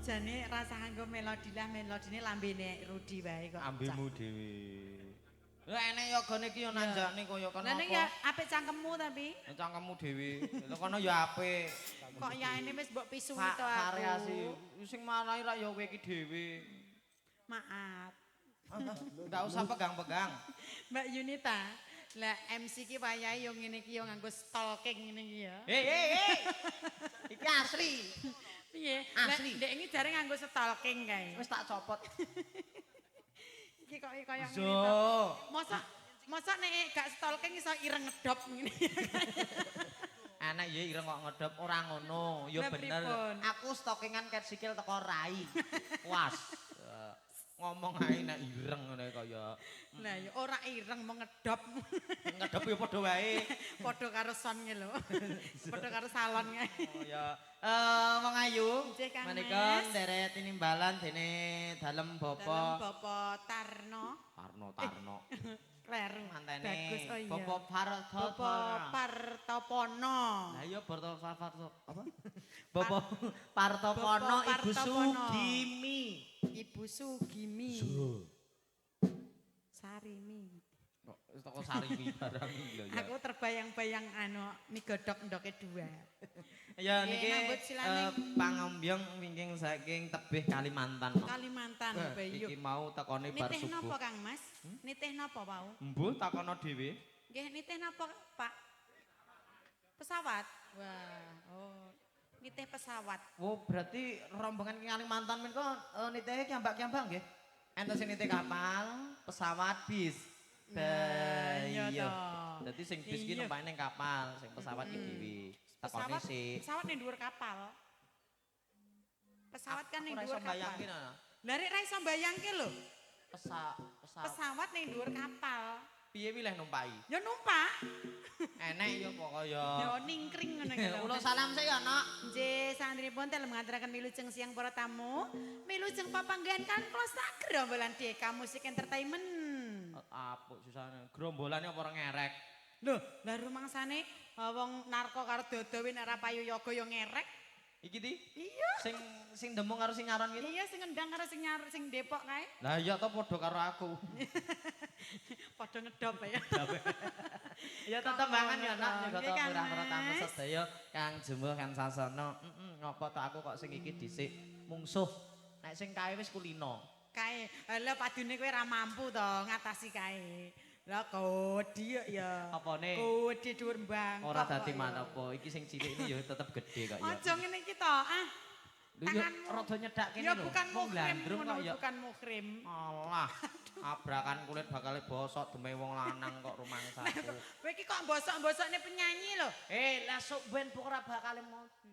Jane rasah nganggo melodi lah, melodine lambene Rudi wae kok. Ambemu dhewe. Lha enek yogane iki yo nanjakne kaya kono Lah ning apa? ya apik cangkemmu tapi. Cangkemmu dhewe. Lha kono ya apik. Kok ya ini wis mbok pisui to aku. Variasi. Sing marahi rak ya kowe iki dhewe. Maaf. Enggak usah pegang-pegang. Mbak Yunita, lah MC ki wayahe yo ngene iki yo nganggo stalking ngene iki ya. Hei hei hei. Iki asli. Piye? Lah Asli. ndek iki jare nganggo stalking kae. Wis tak copot. Iki kok kaya ngene to. Mosok mosok nek gak stalking iso ireng ngedop ngene. Enak ya ireng kok ngedop ora ngono. Ya Lah, bener. pripun? Aku stalkingan ket sikil teko rai. Was. Ngomong ae nek ireng ngene kaya Lah ya ora ireng mau ngedop. Ngedop ya padha wae. Padha karo son nge lho. Padha karo salon kae. Oh ya. Wong ayu. Nggih, Kang Menika Mas. nderet tinimbalan dene dalem Dalem Bapak Bapak Tarno. Tarno Tarno. Kleru. Mantene. Bagus oh iya. Bapak Partopono. Bapak Partopono. Lah iya Barto Parto apa? Bapak Partopono Bapak Ibu Partopono. Sugimi. Ibu Sugimi. Sarimi. Kok wis teko Sarimi barang iki lho ya. Aku terbayang-bayang anu mie godhog ndoke dua. Ya Nggih, niki nambut silaning. Pangembyong wingking saking tebih Kalimantan. Kalimantan Bayu. Iki mau tekone bar Nitih subuh. napa Kang Mas? Nitih napa wau? Embuh takono dhewe. Nggih nitih napa Pak? Pesawat. Wah, oh. Nitih pesawat. Oh, berarti rombongan ki Kalimantan menika nitihe kiambak-kiambak nggih. Enten sing nitih kapal, pesawat, bis. Nah, iya Iya. toh. Dadi sing bis ki Iya. numpake ning kapal, sing pesawat ki dhewe. Tekone Pesawat, sik. pesawat ning dhuwur kapal. Pesawat kan ning Aku ora dhuwur iso mbayangke kapal. nah. Lah rek ra iso mbayangke lho. Pesawat. Pesawat ning dhuwur kapal. Piye wileh numpaki? Ya numpak. Enek ya pokoke ya. Ya ningkring ngono iki lho. Uluk salam sik ya, Nok. Nggih, santripun dalem ngaturaken wilujeng siang para tamu. Wilujeng papanggihan kan klosa gerombolan DK Musik Entertainment. Apuk susahne. Gerombolane apa ora ngerek? Loh, lah rumangsane wong narko karo dodowe nek ora payu yoga ya ngerek. Iki ti? Iya. Sing sing demung karo sing nyaron ki. Iya sing ngendang karo sing nyar sing Depok kae. Lah iya to padha karo aku. Padha ngedop ya. Ya tetembangan ya Nak, Nggih, juga to Kang murah para tamu Mas. sedaya Kang Jembuh Kang Sasono. Heeh, ngopo to aku kok sing iki dhisik mungsuh. Nek sing kae wis kulino. Kae, lha padune kowe ora mampu to ngatasi kae. Lah kodi ya. Apane? Kodi dhuwur mbang. Ora dadi manapa, iki sing cilik ini ya tetep gede kok ya. Aja ngene iki to. Ah. Lho ya Tanganmu. rada nyedak kene Ya lho. bukan Wong muhrim glandrung ngono, kok ya. bukan muhrim. Alah, abrakan kulit bakal bosok demi wong lanang kok rumangsaku. Kowe iki kok mbosok-mbosokne penyanyi lho. Lah sok ben ora bakal mati.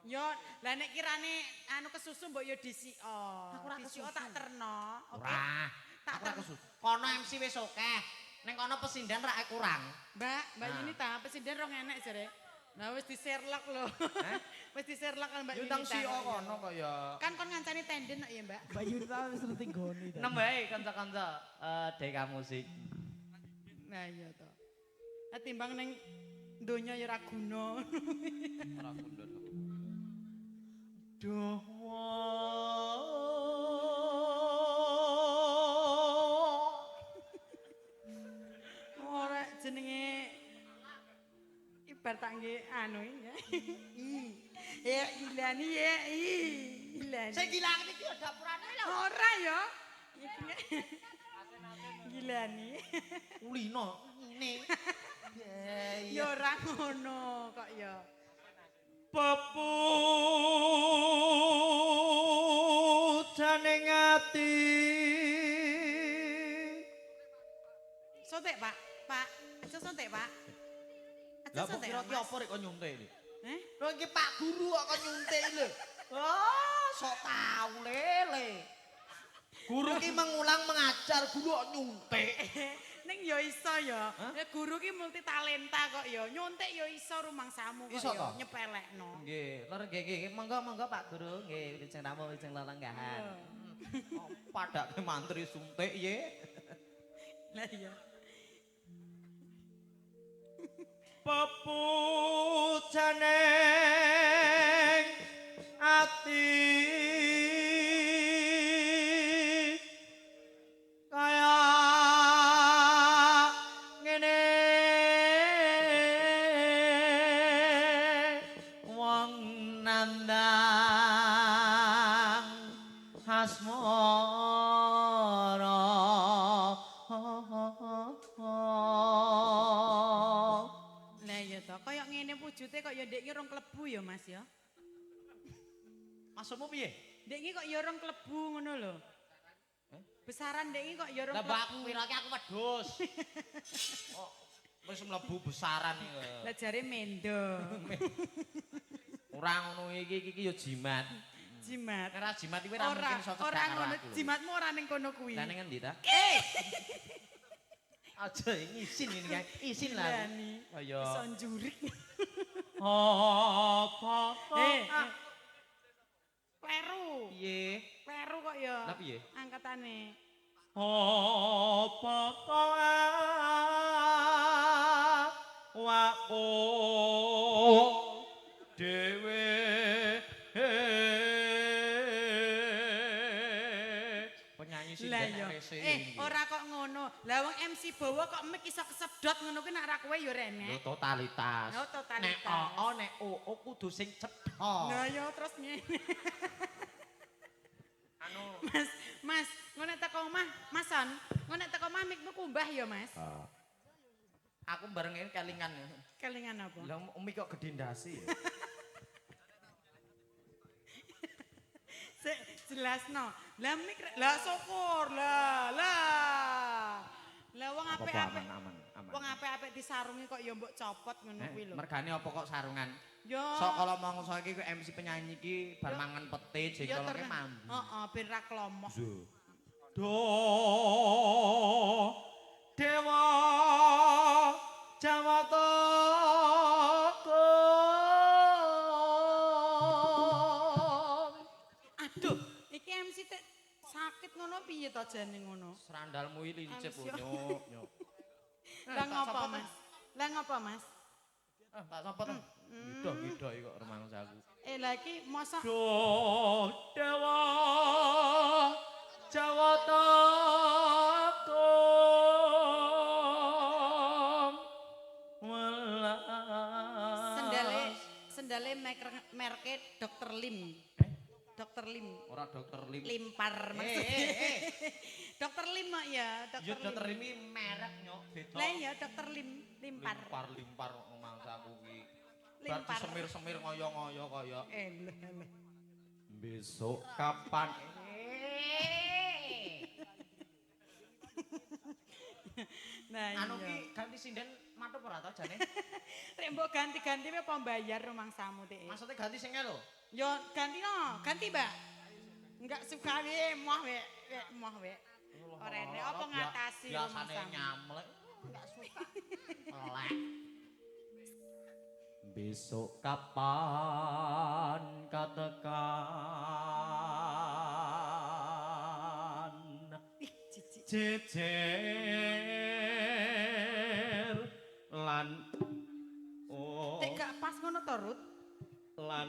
Yo, lah nek kirane anu kesusu mbok yo disiko. Aku ora Disiko kesusu. tak terno. Oke. Ora. Tak Aku ora kesusu. Kono MC wis akeh. Ning kono pesinden rak kurang. Mbak, Mbak Nah. Yunita, pesinden rong enek jare. Nah wis di-sherlock lho. Wis di-sherlock kan Mbak Yo Yunita. ndang si kono kok ya. Kan kon ngancani tenden kok ya, Mbak. Mbak Yunita wis ngerti nggone ta. Nembae kanca-kanca DK Musik. Nah iya to. Lah timbang ning donya ya ora guna. Ora gundul. Duh Ora jenenge ibar tak nggih anu ya. I. Ya gilani ya i. Gilani. Sing gilang iki ya dapurane lho. Ora ya. Iki gilani. Kulino ngene. Ya ora ngono kok ya. Pepujane ati. Sontek, Pak. Pak, aja sontek, Pak. Aja Lah kok sontek. kira ki Mas. apa rek kok nyuntik iki? Eh? Lho iki Pak Guru kok kon nyuntik lho. Ah, sok tau lele. Guru ki mengulang mengajar, guru kok nyuntik. Ning ya iso ya. Ya guru ki multi talenta kok ya. Nyuntik ya iso rumangsamu kok Iso ya toh? nyepelekno. Nggih, lur nggih nggih, monggo monggo Pak Guru, nggih wilujeng rawuh wilujeng lelenggahan. Oh, padake mantri suntik ye. Lah iya. Pepujane ati. kok ya ndek iki rong klebu ya Mas ya. Maksudmu piye? Ndek iki kok ya rong klebu ngono lho. Besaran ndek iki kok ya rong Lah mbak klebu. aku kira aku wedhus. Oh, wis mlebu besaran iki. Lah jare mendo. Ora ngono iki iki ya jimat. Jimat. Nek ora jimat iki ora mungkin iso cedak Ora karo ngono, aku lho. jimatmu ora ning kono kuwi. Lah ning endi ta? Aja ngisin ini kan. Isin lah. Kaya Iso njurik. apa Eh, kleru. piye? Kleru kok ya. Lah piye? Angkatane. Apa awakku dhewe. Penyanyi sing Lah iya. Ora kok ngono. Lah wong MC Bowo kok mik iso kesedot ngono kuwi nek ora kowe ya Lho renek. totalitas. Oh, totalitas. Nek o nek o kudu sing cetha. Lah ya terus ngene. Anu Mas, Mas, ngono teko omah, Mas Son, ngono teko omah mikmu kumbah ya, Mas. Aku bareng ini kelingan. Kelingan apa? Lah umi kok gedhe ndase ya. Sik jelasno. Lah mik lah syukur lah lah. Lah wong apik-apik aman, aman. Wong apik-apik disarungi kok ya mbok copot ngono kuwi lho. Mergane apa kok sarungan? Yo. Sok kalau mongso iki ku MC penyanyi iki bar mangan pete jengkolke mambu. Heeh, ben ra klomok. Do Dewa Jawata Kong. Aduh, iki MC tek sakit ngono piye to jane ngono? Serandalmu iki lincip MC. nyuk nyuk. Lah ngopo, Mas? Lah ngopo, Mas? Ah, tak copot. Gidoh-gidoh iki kok rumangsaku. Lah iki mosok Do Dewa Jawata Kong. Welas. sendale merke Dr. Lim. Dr. Lim. Ora Dr. Lim. Limpar maksudnya. Dr. Lim kok ya, Dr. Ya Dr. Lim iki merek nyok beda. Lah iya Dr. Lim, limpar. Limpar-limpar rumangsaku ki. Bar Limpar. disemir-semir ngoyo-ngoyo kaya. Lho. Besok kapan? Nah, Anu iya. ki ganti sinden matup ora to jane? Rek mbok ganti-ganti apa bayar rumangsamu teh. Maksudnya ganti sing lho. Yo ganti no, ganti, Mbak. Enggak suka we, moh we, we moh we. Ora enek apa ngatasi biasane rumangsamu. nyamlek enggak suka. Melek. Besok kapan katekan Ih, jijik. jejer lan oh Tek gak pas ngono to, Rut? lan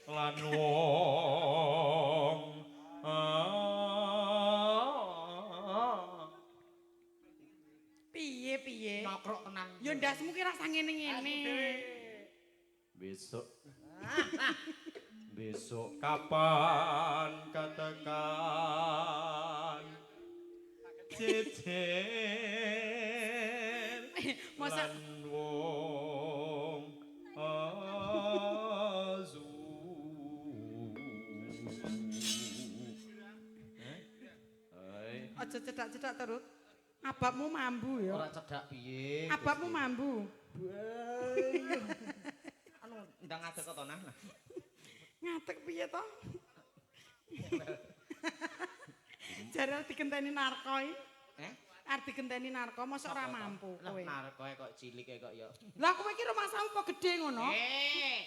lan wong Piye piye? Nokrok tenan. Yo ndasmu ki rasa ngene-ngene. Besok besok kapan katekan jejer Masa lan wong azu. Aja cedak-cedak to, Rut. Ababmu mambu ya. Ora cedak piye? Ababmu mambu. Anu ndang ngadeg to nah. Ngadeg piye to? Jare digenteni narko iki. Eh? Arep digenteni narko mosok ora mampu Lah kowe. narkoe kok cilik e kok ya. Lah kowe iki rumangsamu apa gedhe ngono? Eh.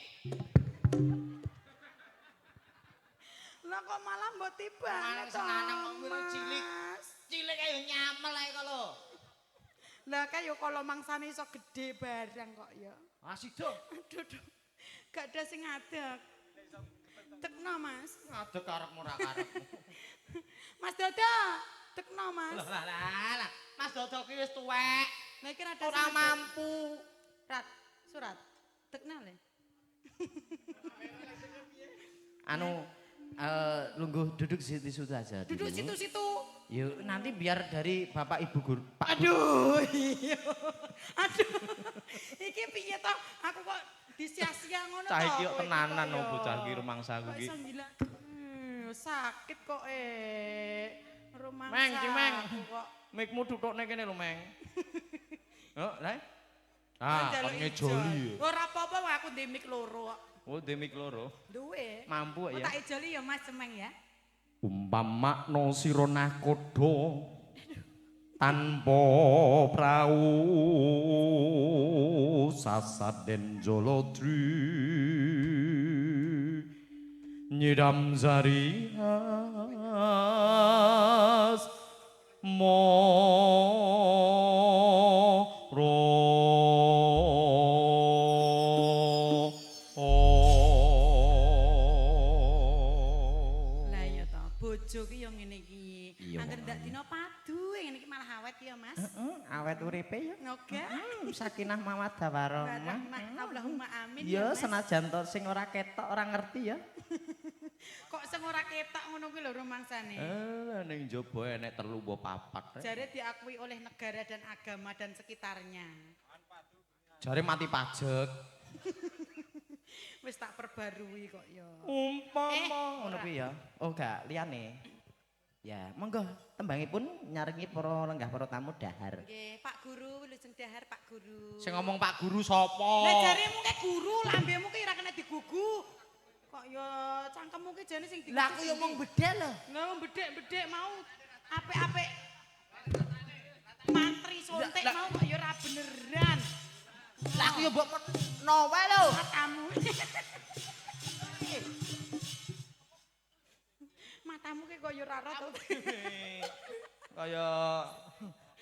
Lah kok malah mbok tibane Malah to? sing lanang kok kuwi cilik. Mas? Cilik ayo nyamel ae kok lho. Lah kae yo kala mangsane iso gedhe barang kok ya. Ah sida. Aduh, aduh. Gak ada sing ngadeg. Tekno, Mas. Ngadeg karepmu ora karepmu. Mas Dodo, tekno, Mas. Lah lah lah. Mas Dodo ki wis tuwek. Lah iki rada Ora sing ngadeg. mampu. Rat, surat. Tekno le. Anu lungguh duduk situ-situ aja. Duduk dulu. situ-situ. Yuk, nanti biar dari Bapak Ibu guru. Pak Aduh, iya. Aduh. Iki piye to? Aku kok disia-sia ngono to. Cah iki kok tenanan no bocah iki rumangsaku iki. Sakit kok rumangsa. Meng, Cimeng. Kok. Mikmu duthukne kene lho, Meng. Heeh, lah. Ah, kon ngejoli. Ora apa-apa wong aku ndek mik loro kok. Oh, ndek mik loro. Duwe. Mampu ya. Tak ejoli ya Mas Cemeng ya. Umpamakno sira nakoda tanpa prau sasaden jolodri nyidam zarias moro. Lah iya to, bojo ki yo ngene iki. Angger ndak dina padu ngene iki malah awet ya, Mas. Heeh, awet uripe ya. Oke. Sakinah mawaddah warahmah. Allahumma amin. Ya senajan to sing ora ketok ora ngerti ya. Kok sing ora ketok ngono kuwi lho rumangsane. Ning njaba enek 3 mbok 4. Jare diakui oleh negara dan agama dan sekitarnya. Jare mati pajek. Wis tak perbarui kok ya. Umpama ngono kuwi ya. Oh gak liyane. Ya, monggo tembangipun nyarengi para lenggah para tamu dahar. Nggih, Pak Guru, wilujeng dahar Pak Guru. Sing ngomong Pak Guru sapa? Lah jaremu ke guru, lambemu ki ora kena digugu. Kok ya cangkemmu ki jane sing digugu. Lah aku ya mung bedhek lho. Lah wong bedhek-bedhek mau apik-apik. Mantri suntik mau kok ya ora beneran. Lah aku ya mbok meno wae lho. Matamu. Matamu ki kaya ora to. Kaya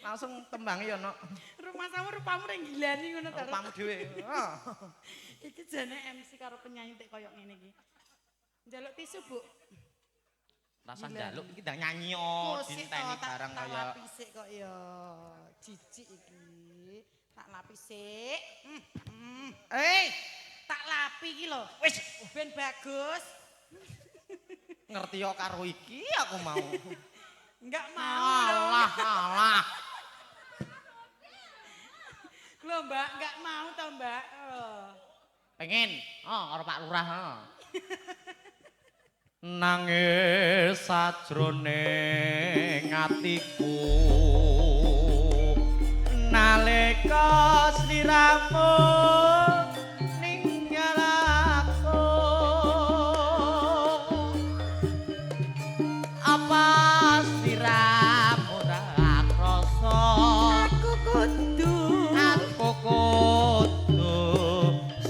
langsung tembangi ya, Nok. Rumasamu rupamu ring gilani ngono ta. Rupamu dhewe. Iki jane MC karo penyanyi tek koyo ngene iki. Njaluk tisu, Bu. Rasa njaluk iki ndang nyanyi yo dinteni barang kaya. Tak lapis kok ya. Jijik iki. Tak lapis sik. Tak lapi iki lho. Wis ben bagus. Ngerti yo karo iki aku mau. Enggak mau lho. Alah, alah. Lho Mbak, enggak mau to Mbak. Oh. Pengen. Oh, karo Pak Lurah. Oh. Nangis sajroning atiku nalika sliramu ninggal aku, apa sliramu ra krasa? Aku kudu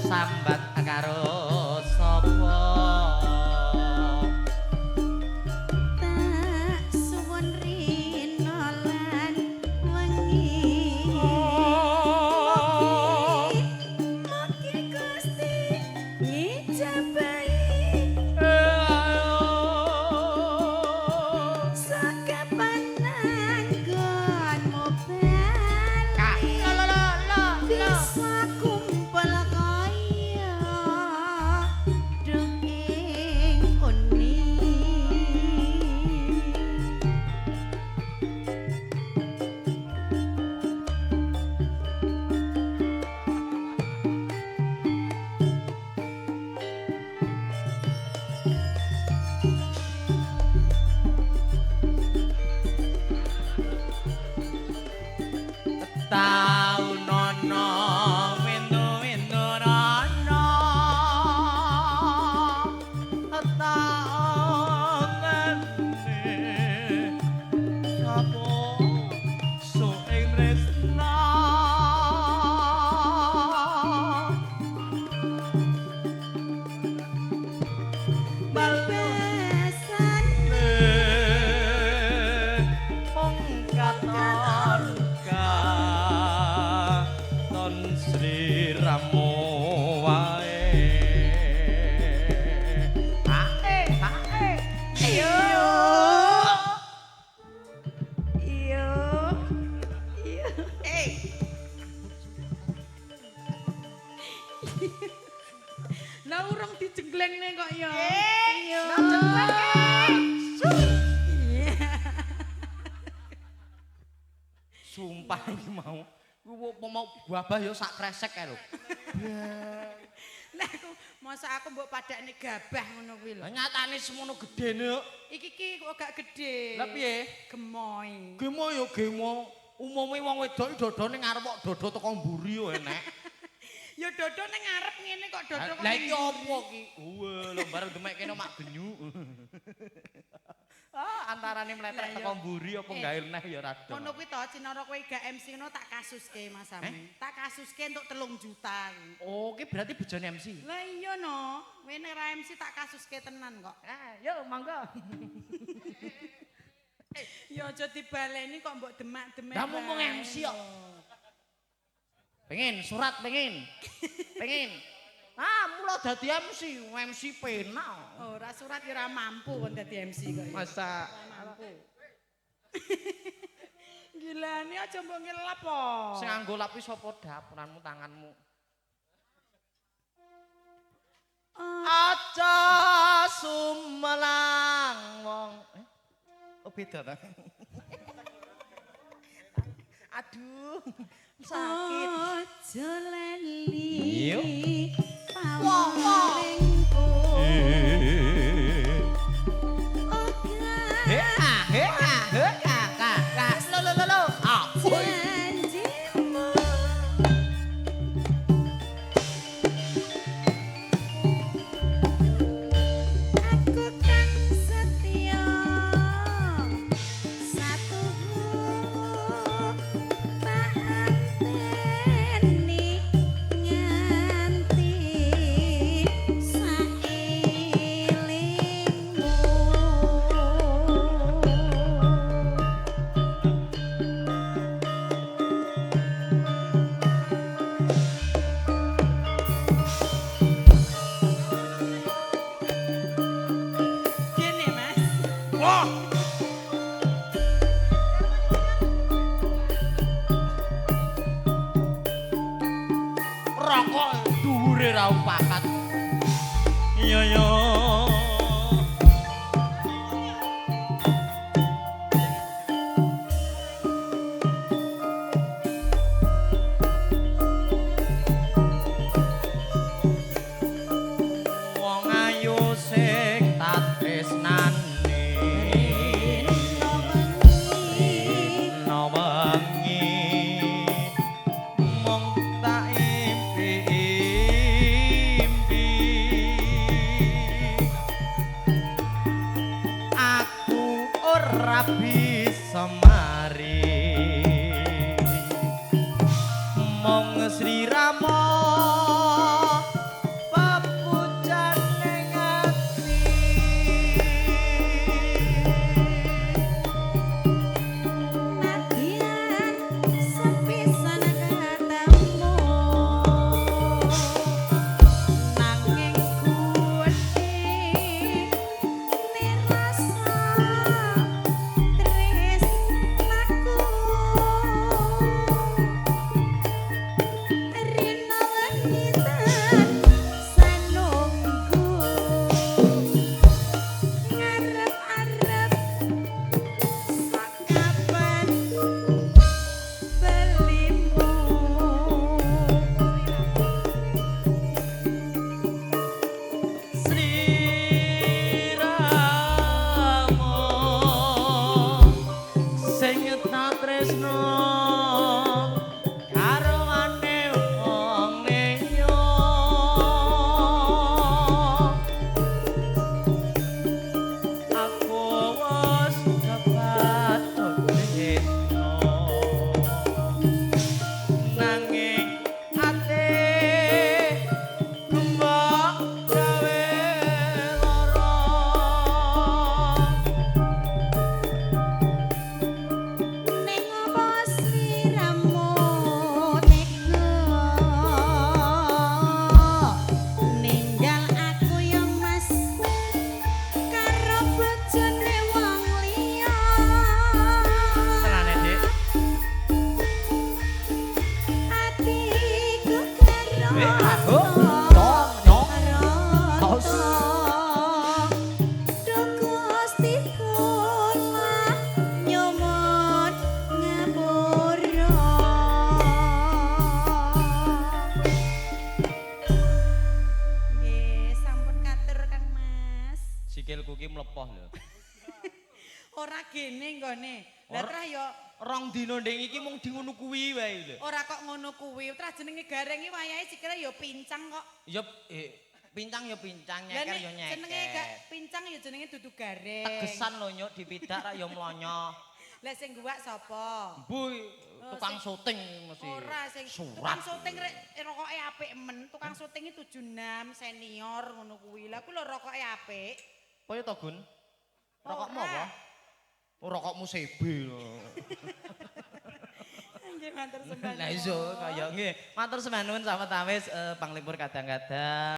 sambat karo sapa? Tak suwun rina lan wengi. Mugi Gusti ngijabahi sakapan anggonmu bali. Bisa kumpul kaya duh ing uni. Tau nono windu-windu rono, tau ngene sapa so ing tresna Bebasan mung katon katon sliramu wae. Hae hae. Iyo. Iyo. Iyo. Lah urung dijengklengne kok ya. Iya. Sumpah iki mau Ku mau gabah ya sak kresek kae lho. Lah aku masa aku mbok padakne gabah ngono kuwi lho. Lah nyatane semono gedene kok. Iki ki kok gak gedhe. Lah piye? Gemoy. Gemo ya gemo. Umume wong wedok iki dodone ngarep kok dodo teko mburi yo enek. Ya dodo ning ngarep ngene kok dodo kok. Lah iki opo ki? Wah, lho bareng demek kene mak genyu. Ah, antarane mletrek teko mburi apa gawe neh ya ora dong. Ngono kuwi to, Cinara kowe gak MC ngono tak kasuske Mas Ami. Tak kasuske entuk 3 juta. Oh, ki berarti bejane MC. Lah iya no, kowe nek ra MC tak kasuske tenan kok. Ah, yo monggo. Ya aja dibaleni kok mbok demak-demek. Lah ngomong MC kok. Pengen surat pengen. Pengen. Ah, mula dadi MC, MC penak. Ora surat ya ora mampu kon dadi MC kok. Masa ora mampu. Gilane aja mbok ngelap po. Sing nganggo lap iki sapa dapuranmu tanganmu? Aja sumelang wong. Oh beda ta? Aduh, sakit. Aja lali. Iya. Pawangku. He ah he ah he ah ka ka lo lo lo lo. Ah. Janjimu. Aku kang setia satuhu tak anteni nganti saelingmu. Gini Mas. Wah. Rokok dhuwure ra papat. Iya yo. Wong ayu sing tatresnane. Rino wengi mung tak impi-impi. Aku ora bisa mari mung Sri Rama pepujane ati. Nadyan sepisan ketemu nanging kuwi nirasa tresnaku. Sikilku ki mlepoh lho. Ora gene nggone. Lah trah yo Rong dina ndeng iki mung di ngono kuwi wae lho. Ora kok ngono kuwi. Trah jenenge gareng iki wayahe sikile yo pincang kok. Ya pincang ya pincang, Lah nyeker nek ya nyeker. jenenge gak pincang ya jenenge dudu gareng. Tegesan lho nyuk dipidak rak ya mlonyoh. Lah sing guwak sapa? Bu, tukang syuting mesti. Ora sing surat. tukang syuting rek rokoke apik men. Tukang syuting iki 76 senior ngono kuwi. Lah kuwi lho rokoke apik. Apa ya to, Gun? Rokokmu Ora. apa? Oh, rokokmu CB lho. Nggih matur sembah. Lah iso kaya nggih. Matur sembah nuwun sawetawis panglipur kadang-kadang.